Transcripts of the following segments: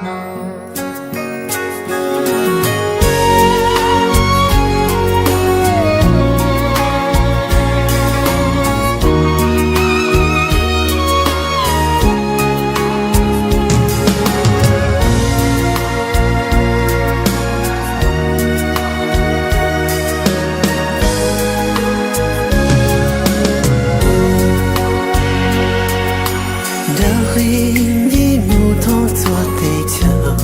Dawb hli yim mus thoob txhua teb chaws,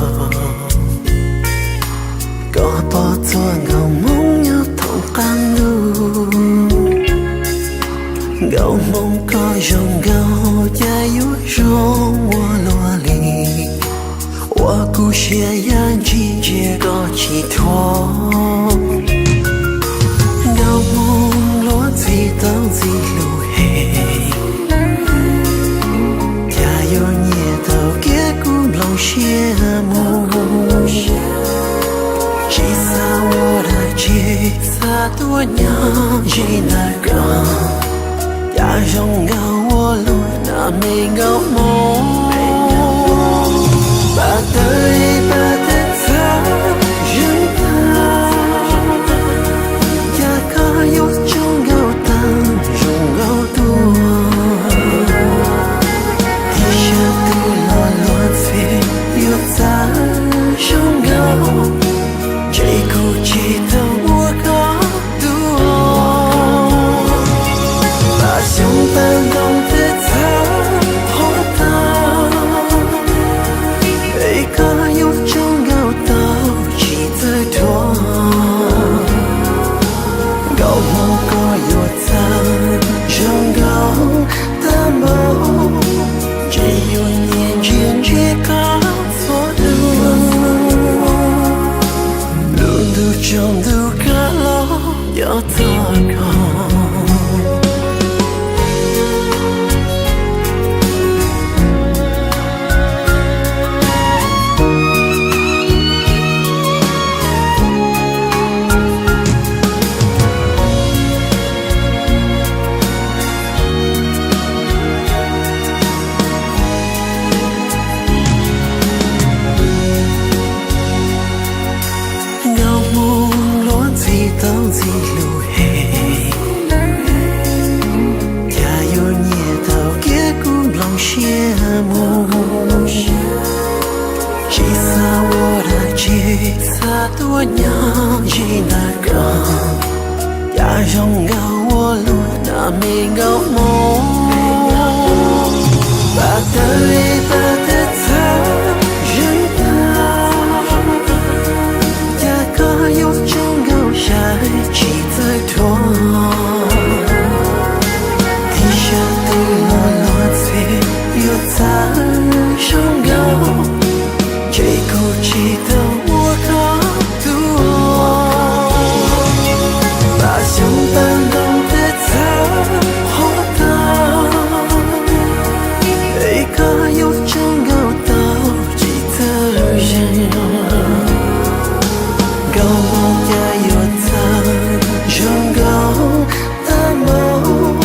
koj pom txhua nkauj hmoob nyob thoob qab ntuj. Nkauj hmoob koj zoo nkauj cas yuav zoo ua luaj li, ua kuv siab ya ntsia ntsia koj tsis thuam. Nkauj hmoob luag ntxhi tau ntxim hlub heev, cas yuav nyiam tau kiag kuv nplooj siab mus. Tsis xav ua dab tsi, xav tuaj nyob ze ntawm koj, cas zoo nkauj ua luaj na me nkauj hmoob. Pab tawv li pab tawv txhawv zeeg tag, cas koj yuav tsaug nkauj tag zoo nkauj tuaj. Tib sab twg los luag ntxhi yuav txawj zoo nkauj, ntshe kuv tsis tau ua koj dua. Pab xyoob pab ntoo twb txhawv qhuav tag, es koj yuav tsaug nkauj tau tsis txawj dhuav. Nkauj hmoob koj yuav txawj zoo nkauj tag npaum, ntshe yuav nyiam ntsia ntsia koj txhua hnub. Lub ntuj tsaus ntuj kav los yuav txog koj. Nkauj hmoob luag ntxhi tau ntxim hlub heev, cas yuav nyiam tau kiag kuv nplooj siab mus. Tsis xav ua dab tsi, xav tuaj nyob ze ntawm koj, cas zoo nkauj ua luaj na me nkauj hmoob. Pab tawv li pab tawv txhawv zeeg tag, cas koj yuav tsaug nkauj saib tsis txawj dhuav. Tib sab twg los luag ntxhi yuav txawj zoo nkauj, ntshe kuv tsis tau ua koj dua. Pab xyoob pab ntoo twb txhawv qhuav tag, es koj yuav tsaug nkauj tau tsis txawj zeeg. Nkauj hmoob cas yuav txawj zoo nkauj tag npaum,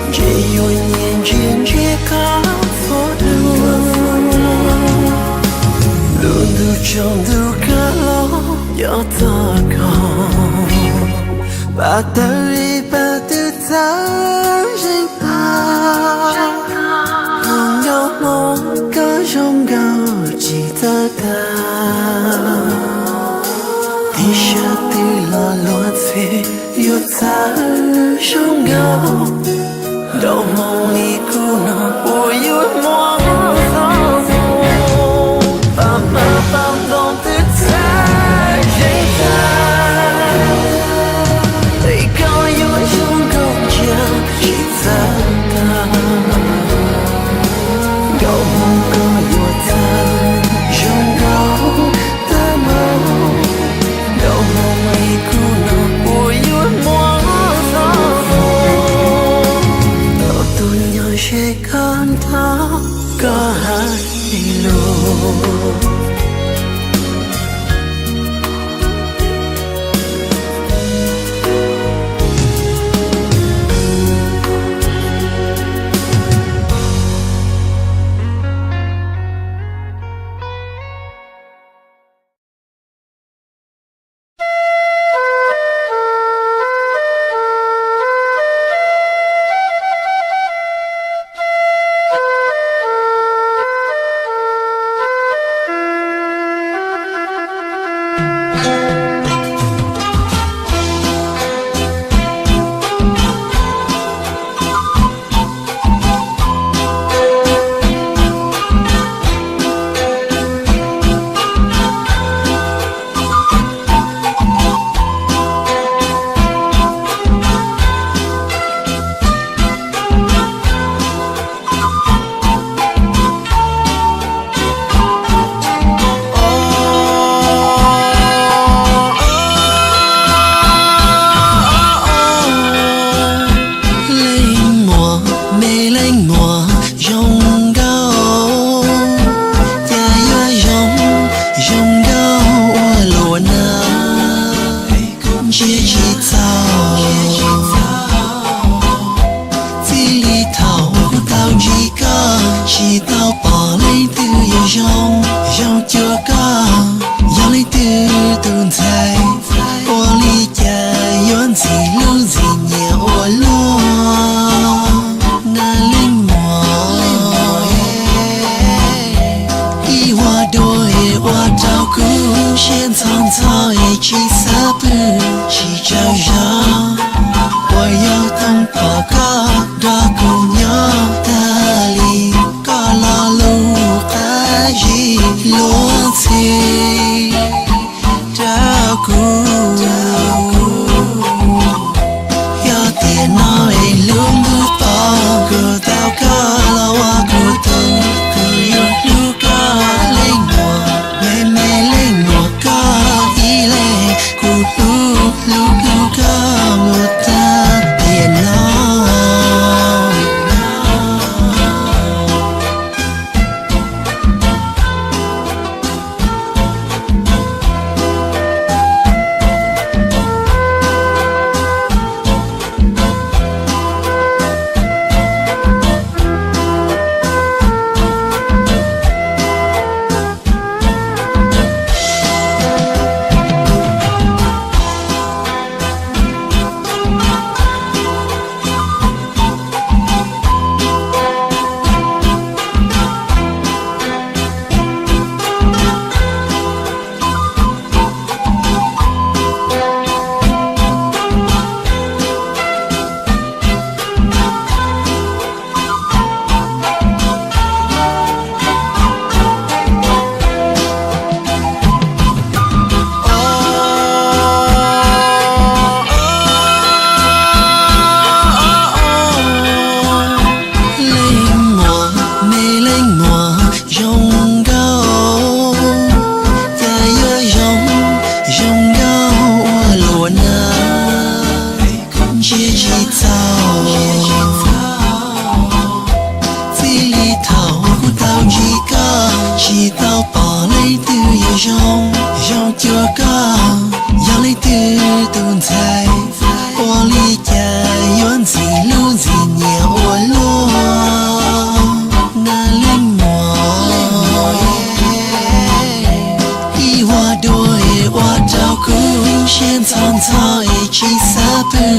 ntshe yuav nyiam ntsia ntsia koj txhua hnub. Lub ntuj tsaus ntuj kav los yuav txog koj, pab tawv li pab tawv txhawv zeeg tag, nkauj hmoob koj zoo nkauj tsis txawj tag. Tib sab twg los luag ntxhi yuav txawj zoo nkauj, nraug hmoob li kuv no puas yuav muaj txoj moo. Pab hmab pab ntoo twb txhawv zeeg tag, es koj yuav zoo nkauj cia tsis txawj tag. Nkauj hmoob koj yuav txawj zoo nkauj tag npaum, nraug hmoob li kuv no puas yuav muaj txoj moo. Tau tuaj nyob ze koj Tsis txaus, txij li thaum kuv tau ntsib koj, tsis tau pom leej twg yuav zoo, zoo cuag koj, yog leej twg tus ntxhais, ua li cas yuav ntxim hlub ntxim nyiam ua luaj. Nab leej muam, ib ua dua es ua rau kuv siab ntxhov ntxhov es tsis xav pw, tsis tsaug zog, uas yog toog pom koj nrog kuv nyob tag li, koj lo lus qab zib luag ntxhi rau kuv. Yog tiam no es lub ntuj qhov kuv tau koj los ua kuv tus, kuv yuav hlub koj leej muam, me me leej muam koj ib leeg, kuv hlub hlub hlub koj mus tag tiam no. Leej muam, me leej muam zoo nkauj, cas yuav zoo, zoo nkauj ua luaj na. Ntsia tsis txaus, txij li thaum kuv tau ntsib koj, tsis tau pom leej twg yuav zoo, zoo cuag koj, yog leej twg tus ntxhais, ua li cas yuav ntxim hlub ntxim nyiam ua luaj. Nab leej muam, ib ua dua es ua rau kuv siab ntxhov ntxhov es tsis xav pw,